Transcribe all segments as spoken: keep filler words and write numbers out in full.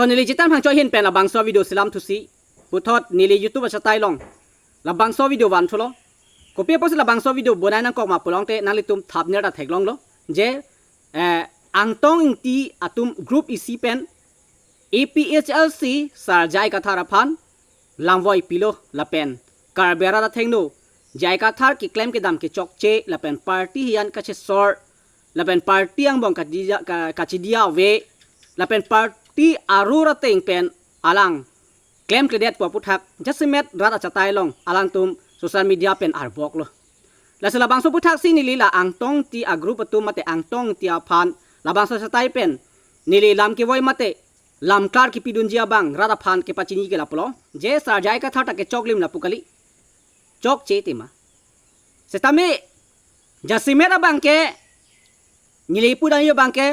Neli Jitan Phangcho ahin pen labangso video selam thusi puthot neli YouTube achatai along labangso video van thulo. Kopi apotsi labangso video bonai nangkok ma pulote nanglitum thumbnail ta theklonglo. Je eh, Angtong Ingti atum group isi pen A P H L C Sir J I Kathar aphan lamvoi pilo lapen Karbi arat athengno J I Kathar keklem kedam kechokche lapen party hiyan kachesor lapen party angbong kachidia ka- kachidia ave lapen party arur ateng pen alang klemkledet pu aputhak jasemet rat achatai along alangtum social media pen arboklo. Lasi labangso aputhak si neli la Angtong Ingti a group atum mate Angtong Ingti aphan labangso achatai pen neli lam kevoi mate lamklar kepidunji abang rat aphan kepachini ke lapulo. Je Sir J I Kathar ta kechoklim lapu kali. Chokche tema. Setame jasemet abangke neli pudamji abangke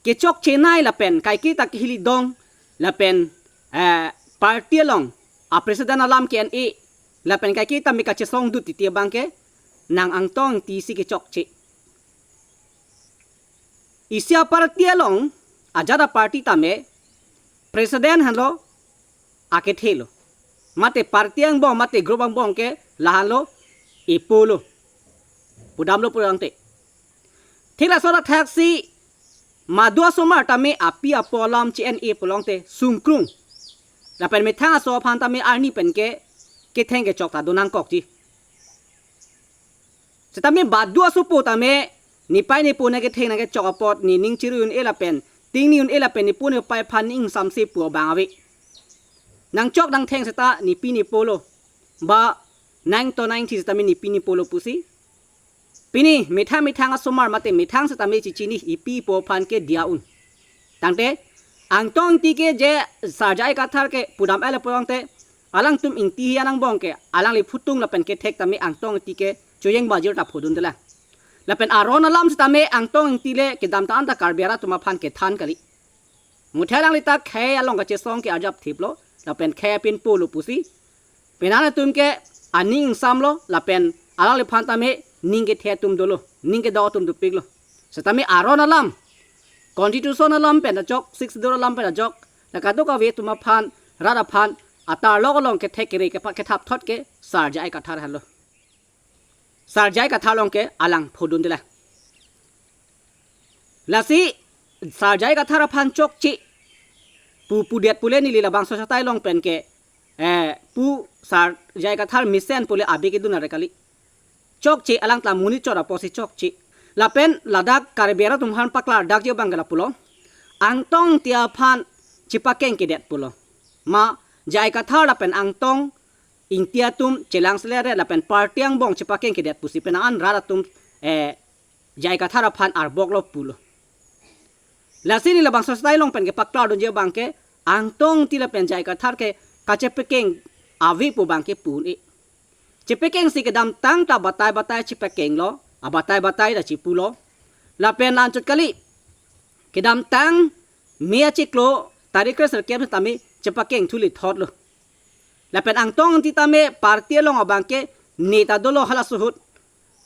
kechokchenei lapen kaike ta kehilidong lapen eh, party along a president alam ke-en-e lapen kaike tame kachesongdut titi abangke nang Angtong Ingti si kechokche. Isi aparty along ajat aparty tame president henlo akethe lo. Mate party angbong mate group angbong ke lahenlo epo lo. Pudamlo pudamte. Thik laso athak si madu asomar tame api apo alam che-en-e pulote sungkrung. Lapen methang aso aphan tame arni pen ke ketheng kechok ta do nangkokji. Setame badu asopo tame nepei nepo nangketheng nangkechok apot nening chiri un-e lapen tingni un-e lapen nepo nepei aphan ning ingsamse pu abang ave. Nangchok nangtheng seta nepi nepo lo. Ba nang to nang thi setame nepi nepo lo pusi. Pini methang methang asomar mate methang setame chichini epi epo aphan ke dia un. Tangte Angtong Ingti ke je Sir J I Kathar ke pudam ele pulote alangtum Ingti hiyan angbong ke alangli phutung lapen kethek tame Angtong Ingti ke choyeng bajir ta phodun dela. Lapen aron alam setame Angtong Ingti le kedamtang an ta Karbi arat atum aphan kethan kali. Muthe alangli ta khei along kachesong ke ajap thiplo lapen khei apin po lo pusi. Penang atum ke aning ingsamlo lapen alangliphan tame ning kethe atum dolo, ning kedok atum dopiklo. Setame aron alam, constitution alam pen ajok, Sixth Schedule alam pen ajok, la kadokave atum aphan, rat aphan atarlok along kethek kere kepa kethap thot ke Sir J I Kathar henlo. Sir J I Kathar along ke alang phodun dela. Lasi Sir J I Kathar aphan chokche pu pudet pule neli labangso achatai along pen ke eh, pu Sir J I Kathar mesen pule abi kedun are kali. Chokche alang ta monit chot apotsi chokche. Lapen ladak Karbi arat atum aphan paklardakji abang ke lapulo. Angtong Ingti aphan chepakeng kedet pulo. Ma J I Kathar lapen Angtong Ingti atum chelang selere lapen party angbong chepakeng kedet pusi penang an rat atum eh, J I Kathar aphan arboklo pulo. Lasi neli labangso achatai along pen kepaklardunji abang ke Angtong Ingti lapen J I Kathar ke kachepakeng ave pu abang ke pu un-e. Chepakeng si kedamtang ta batai batai chepakenglo, abatai batai ta chepulo. Lapen la-anchot kali. Kedamtang May achiklo tarik kre sirkep tame chepakeng thuli thotlo. Lapen Angtong Ingti tame party along abang ke neta dolo halaso ahut.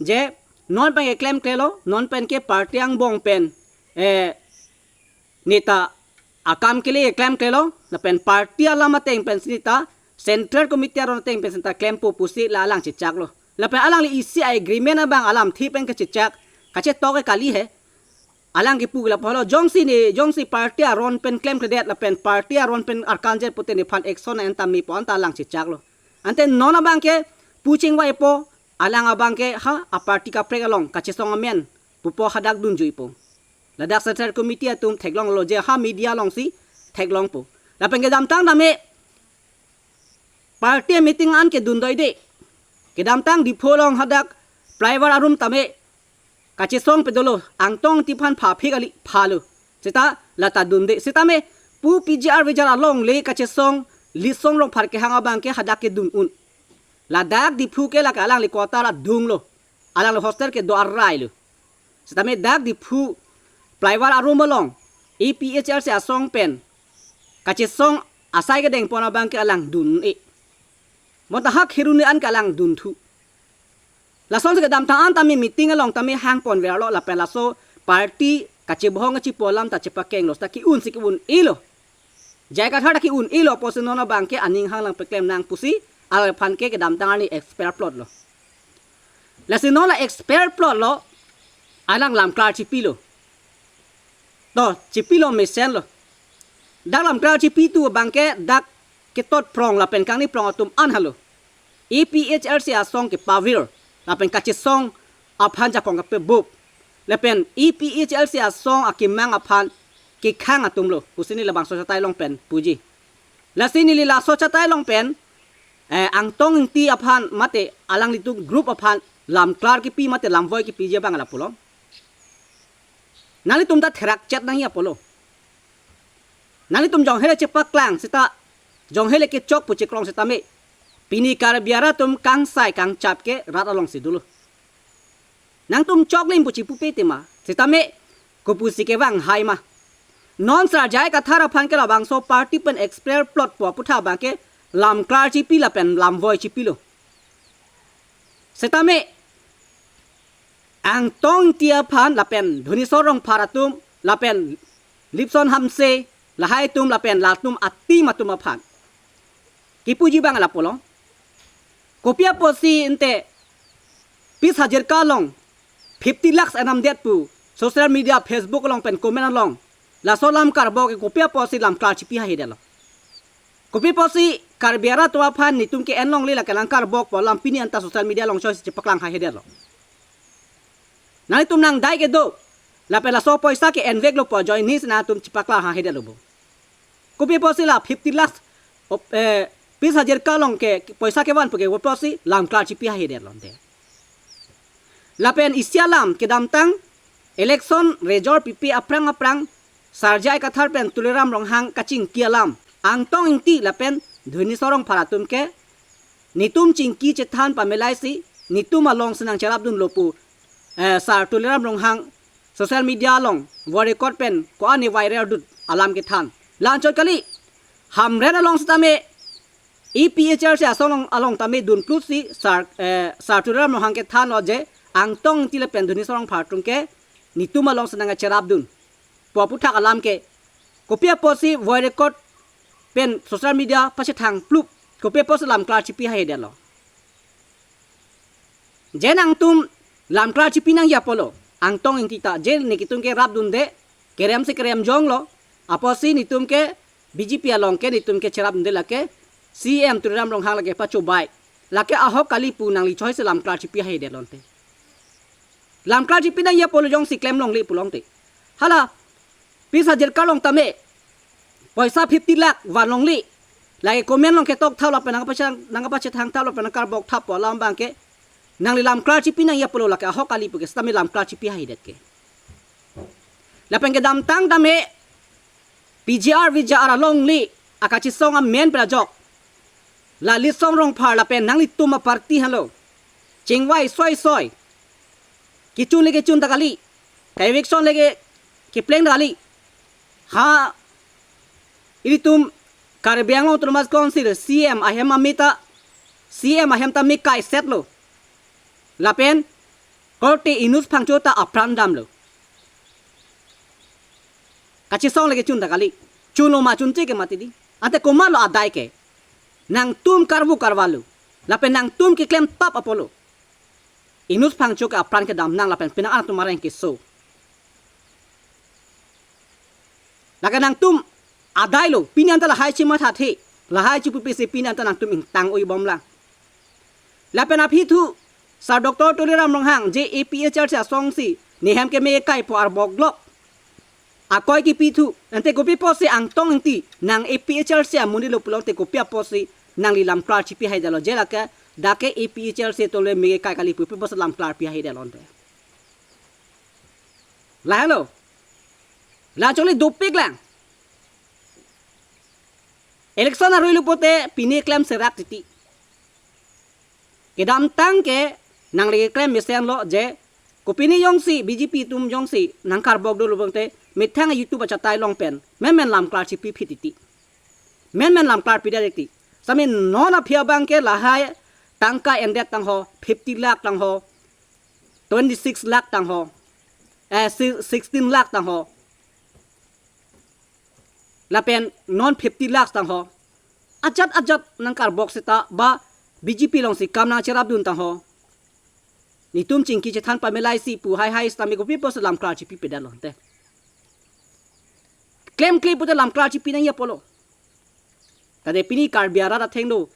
Je non pen keklemklelo, non pen ke party angbong pen eh neta akam kele keklemklelo, lapen party alam ateng pensi neta Central Committee aron ateng pensi neta klempo pusi la alang chechaklo. Lapen alangli isi agreement abang alamthe pen kechechak, kachetok ke kali he. Alang kepu ke lapulo, jongsi ne, jongsi party aron pen klemkledet lapen party aron pen arkanjet pute nephan action en tame pu anta alang chechaklo. Ante non abang ke pu chingvaipo, alang abang ke ha a party kaprek along kachesong amen pupo hadak dunjuipo. Ladak Central Committee atum theklonglo je ha media alongsi theklongpo. Lapen kedamtang tame party meeting an kedun doide. Kedamtang Diphu along hadak Pleiwar arum tame kachesong pe dolo, Angtong Ingti aphan pha phik ali phalo. Seta lata dunde. Setame pu P G R V G R alongle kachesong Litsong Rongphar kehang abang ke hadak kedun un. Ladak Diphu ke lake alangli quarter adunglo. Alangli hostel kedo arrailo. Setame dak Diphu Pleiwar arum along A P H L C asong pen kachesong asai kedengpon abang ke alang dun un-e. Bonta ha kherune an ke alang dunthu. Lasonsi kedamtang an tame meeting along tame hangponverlo lapen laso party kachebohong kachipo alam ta chepakenglo, ta ke-un si ke-un-elo. J I Kathar ta ke-un-elo apotsi non abangke aning hanglang peklem nang pusi, alangphan ke kedamtang arni expel plotlo. Lasi non la expel plotlo, alang lamklar chipilo. To, chipilo mesenlo. Dak lamklar chipitu abangke dak ketot prong lapen kangni prong atum an helo. A P H L C asong kepavir, lapen kachesong aphan jakong kapebup. Lapen A P H L C asong akemang aphan kekhang atumlo. Pusi neli labangso chatai along pen puji. Lasi neli laso chatai along pen, eh, Angtong Ingti aphan mate alanglitum group aphan lamklar kipi mate lamvoi kipiji abang lapulo. Nanglitum ta therak chet nangji apotlo. Nanglitum jonghe le chepaklang seta, jonghe le kechok pu chekrong setame, pini Karbi arat atum kangsai kangchap ke rat alongsi dolo. Nangtum choklim pu chipupe tema, setame kopusi kevang hai ma. Non sar J I Kathar aphan ke labangso party pen expel plotpo aputhak abangke lamklar chipi lapen lamvoi chipilo. Setame Angtong Ingti aphan lapen Dhuniswar Rongphar atum lapen Lipson Hamse lahai atum lapen latum a-team atum aphan kipuji abang lapulo. Kopi apotsi ante Pis Hajirka along fifty lakhs enamdet pu social media, Facebook along pen comment along laso lam karbok ke kopi apotsi lamklar chipi haihedetlo. Kopi apotsi Karbi arat atum aphan netum ke-en longle lake nangkarbokpo alam pini anta social media along choi si chepaklang haihedetlo. Nanglitum nangdai kedo, lapen laso poisa ke-enveklo pu ajoine si nangtum chepaklang haihedetlo bo. Kopi apotsi la fifty lakhs, op-, eh, Pis Hajirka along ke poisa kevan pu ke kopi apotsi lamklar chipi haihedetlo ante. Lapen isi alam kedamtang election result pipe aphrang aphrang sar J I Kathar pen Tuliram Ronghang kachingki alam, Angtong Ingti lapen Dhuniswar Rongphar atum ke netum chingki chethan pamelaisi netum alongsi nangcherapdunlo pu, eh, sar Tuliram Ronghang social media along voice record pen ko-an viral dut alam kethan. La-anchot kali, Hamren along setame A P H L C asong along, along tame dunplut si sar, eh, sar Tuliram Ronghang kethanlo je Angtong Ingti lapen Dhuniswar Rongphar atum ke netum alongsi nangcherapdun pu aputhak alam ke kopi apotsi voice record pen social media pachethang plup, kopi apotsi lamklar chipi haihedetlo. Je nangtum lamklar chipi nangji apotlo, Angtong Ingti ta je netum kerapdunde, kerem si kerem jonglo, apotsi netum ke B J P along ke netum ke cherapdunde lake C M Tuliram Ronghang lake pachobai. Lake ahok kali pu nangli choi si lamklar chipi haihedetlo ante. Lamklar chipi nangji apotlo jongsi klem longle pulo ante. Hala, Pis Hajirka along tame poisa fifty lakh van longle. Lake comment along ketok thap lapen nangpachethang, nangpachethang thap lapen nangkarbok thappo alam abangke nangli lamklar chipi nangji apotlo, lake ahok kali pu ke setame lamklar chipi haidet ke. Lapen kedamtang tame P G R V G R alongle akachesong amen pen ajok la Litsong Rongphar lapen nanglitum aparty henlo. Chingvai soi soi. Kechun le kechun ta kali. Ka-eviction le ke kepleng ta kali. Ha, ilitum Karbi Anglong Autonomous Council C M ahem amita, C M ahem ta me kai setlo. Lapen korte Inut Phangcho ta apran damlo. Kachesong le kechun ta kali. Chunlo ma chunche ke mati di. Ante komatlo adai ke? Nangtum karvu karvalu. Lapen nangtum keklem tap apotlo. Inut Phangcho ke apran kedam nang lapen penang atum areng keso. Lake nangtum adailo, pini anta lahai chimathathe, lahai chipupe si pini anta nangtum ingtang-oi bomlang. Lapen aphi thu, Sar Doctor Tuliram Ronghang, je A P H L C asong si, nehem ke me kaipo arbok lok. Akoi kipi thu, ante kopi apotsi Angtong Ingti, nang A P H L C amonit lo pulote kopi apotsi, nangli lamklar chipi haidetlo je lake, dak ke A P H L C tole me kai kali pu, kopi apotsi lamklar pi haidetlo ante. Lahelo. La choli dopik lang. Election arui lo pote pini klem serak titi. Kedamtang ke nangli keklem mesenlo je kopine jongsi B J P atum jongsi nangkarbok dolo bangte methang YouTube achatai along pen menmen lamklar chipi phit titi. Menmen lamklar pidet titi. Sami non aphi abang ke lahai tangka endet tangho, fifty lakh tangho, twenty six lakh tangho. eh, si-, sixteen lakh tangho. Lapen non fifty lakh tangho. Ajat ajat nangkarbok seta ba B J P alongsi kam nangcherapdun tangho. Netum chingki chethan pamelaisi pu haihai sitame kopi pusi lamklar chipi pedetlo te. Klemkle pute lamklar chipi nangji apotlo. Tade pini Karbi arat athengno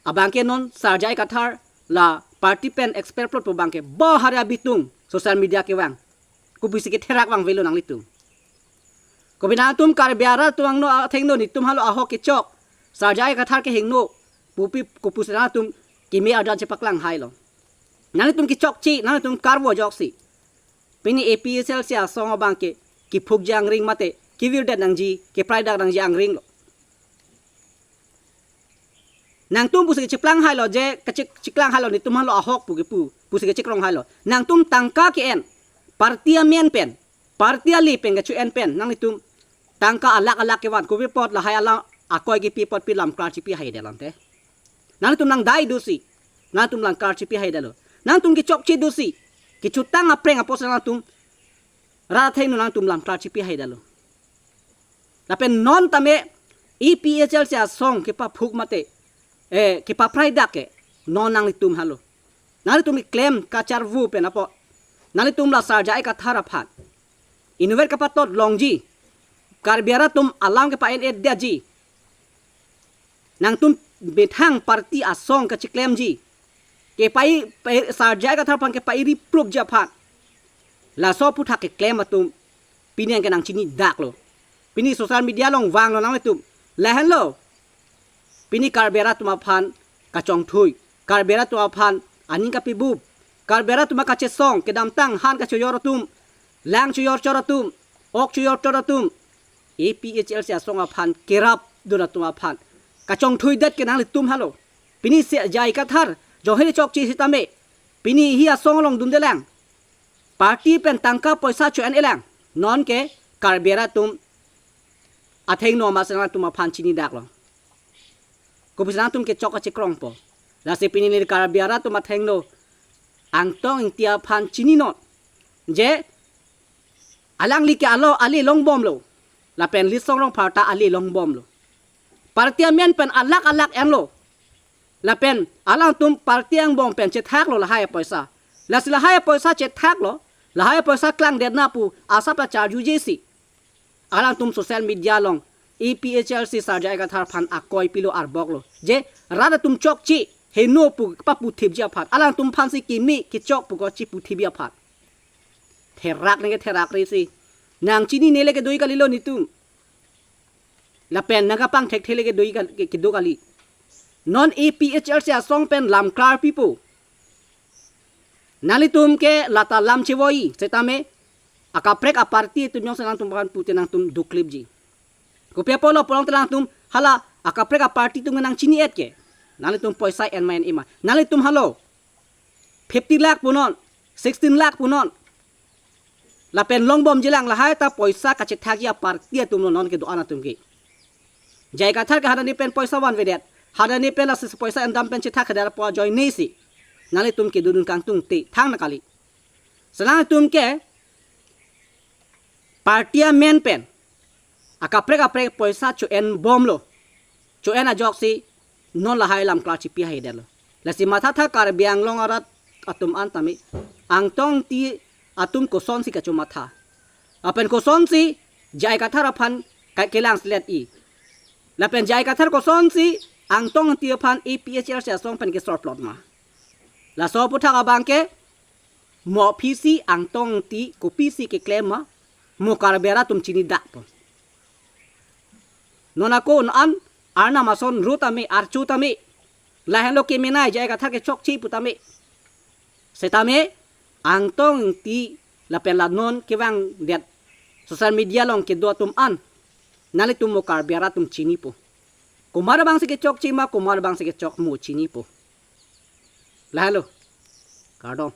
abangke non Sir J I Kathar la party pen expert plot pu abangke bahari abitung social media kevang. Kopisi ketherak vangvelo nanglitum. Kopi nangtum Karbi arat atum angno athengno netum halo ahok kechok, Sir J I Kathar kehingno pupi kopusi nangtum kimi arjan chepaklang hailo. Nanglitum kechokche, nanglitum karbo ajoksi pini A P H L C asong abangke kiphukji angring mate kevirdet nangji, kepraidak nangji angringlo. Nangtum pusi kechiplang hailo je, kechik-, chiklang hailo netum halo ahok pu kepu, pusi kechikrong hailo. Nangtum tangka ke-en, party amen pen, party ale pen kecho-en pen, nanglitum tangka alakh alakh kevan, kopi apot lahai alang akoi kepi apot pi lamklar chipi haidetlo te. Nangtum nangdai dosi, nangtum lamklar chipi haidetlo. Nangtum kechokche dosi, kechotang apreng apotsi nangtum rat athengno nangtum lamklar chipi haidetlo. Lapen non tame A P H L C asong kepaphuk mate, eh, kepapraidak ke non nanglitum halo. Nanglitum keklem kacharvu pen apot nanglitum la Sir J I Kathar aphan inutvet kapatod longji, Karbi arat atum alam kepa-en-edetji. Nangtum methang party asong kachiklemji, kepai, pai, Sir J I Kathar aphan kepai-ri prupji aphan. Laso aphuthak keklem atum pini anke nangchinidaklo. Pini social media along vanglo nanglitum. Lahenlo. Pini Karbi arat atum aphan kachongthui, Karbi arat atum aphan aning kapibup, Karbi arat atum kachesong, kedamtang han kachoyor atum, lang choyor chor atum, ok choyor chor atum, A P H L C asong aphan kerapdun atum aphan kachongthuidet ke nanglitum halo. Pini Sir J I Kathar jonghe chokche sitame, pini hi asong along dundelang, party pen tangka poisa cho-en-elang, nonke Karbi arat atum athengno amatsi nangtum aphan chinidaklo. Kopisi nangtum kechok kachikrongpo. Lasi pini neli Karbi arat atum athengno Angtong Ingti aphan chininon je alangli ke alo ale longbomlo. Lapen Litsong Rongphar ta ale longbomlo. Party amen pen alakh alakh enlo. Lapen alangtum party angbong pen chethaklo lahai apoisa. Lasi lahai apoisa chethaklo, lahai apoisa klangdetna pu asap ta charjujesi alangtum social media along A P H L C Sir J I Kathar aphan akoi pilo, arboklo je rat atum chokche heno pu paputhipji aphan, alangtum aphansi kimi kechok pu ko chiputhipji aphan. Therak nangke therak resi. Nangchinine le kedo kalilo netum. Lapen nangkapangthekthele kedo kal-, ke-, kedo kali. Non A P H L C asong pen lamklar pipo. Nanglitum ke lata lam chevoi sitame akaprek aparty atum jongsi nangtum aphan pute nangtum duklipji. Kopi apotlo pulote nangtum hala akaprek aparty atum nangchini-et ke. Nanglitum poisa en ma en-e ma. Nanglitum halo fifty lakh punon, sixteen lakh punon. Lapen longbomjilang, lahai ta poisa kachethakji aparty atumlo nonke do-an atum ke. J I Kathar ke hadak ne pen poisa vanvedet, hadak ne pen lasi poisa endam pen chethakthedet pu ajoinesi nanglitum kedodun kangtungte thangnat kali. Selang atum ke party amen pen akaprek kaprek poisa cho-enbomlo. Cho-en ajoksi non lahai lamklar chipi haidetlo. Lasi mathatha Karbi Anglong arat atum an tame, Angtong Ingti atum kosonsi kachomatha, lapen kosonsi J I Kathar aphan ka-, kelang selet i, lapen J I Kathar kosonsi Angtong Ingti aphan A P H L C asong pen kesorplot ma. Laso aputhak abangke mo aphi si Angtong Ingti kopisi keklem ma, mo Karbi arat atum chinidak po. Non ako non an Arnam ason ru tame, archu tame, lahenlo kemenei J I Kathar kechokche pu tame. Setame Angtong Ingti lapen la non kevangdet social media along kedo atum an, nanglitum mo Karbi arat atum chinipo. Komat abangsi kechokche ma, komat abangsi kechok mo chinipo. Lahenlo. Kardom.